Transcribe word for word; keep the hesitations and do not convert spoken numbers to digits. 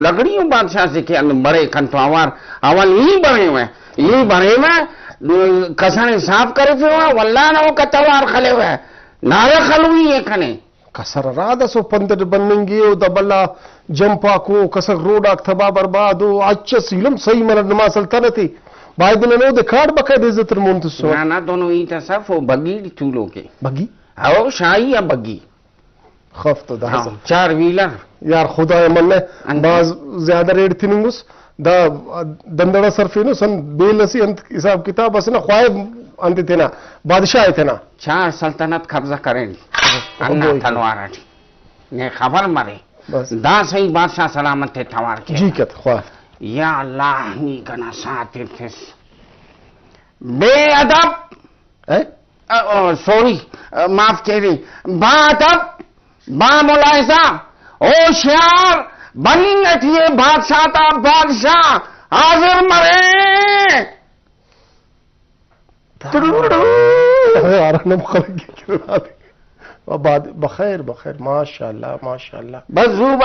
لغڑی ءُ بادشاہ سے کہ ہندن بریک، کنتو اوار اول ای بریوہ، ای بریوہ، کسر ءِ صاف کرفیوہ، ولدانا اوکا توار خلیوہ، نعرہ خلوئی ءِ کنے۔ کسر ہرا داسہ او پندٹ بننگ ءِ، او دا بھلا جمپ آکو، کسر روڈ آک تباہ برباد او، اچ اس ایلم صحیح مرٹ نما سلطنت ءِ۔ بایدے نن اودے کاڑ بقاعدہ عزت اٹ مون تسون۔ نہ، نہ، دونوں ہیت اس اف، او بگی ٹی تولوک ءِ۔ بگی؟ او شاہی آ بگی۔ خف تو دا ہاں، حسن۔ چار ویلر۔ یار خدا ءِ منہ، انت۔ بھاز زیادہ ریٹ تننگ اس۔ دا دندڑ اس ہرفینس، انت بیل اسے، انت حساب کتاب اسے نا، خواہے انت تینا، بادشاہ ءِ تینا۔ چار سلطنت قبضہ کرین۔ ہاں، ہندا ہاں۔ تلوار اٹی۔ نے خبر مرے۔ بس۔ دا صحیح بادشاہ سلامت ءِ توار کے۔ جی کت خواہ۔ یا اللہ، نی کنا ساتھ تس۔ بے ادب۔ اے؟ آ، آ، سوری، آ، معاف کیوے۔ با ادب، با ملاحظہ، ہوشیار، بننگ اٹی ءِ بادشاہ تا بادشاہ حاضر مرے۔ یار، نم خلق کے کرا دے۔ آباد، بخیر، بخیر، ماشاءاللہ، ماشاءاللہ۔ بس زو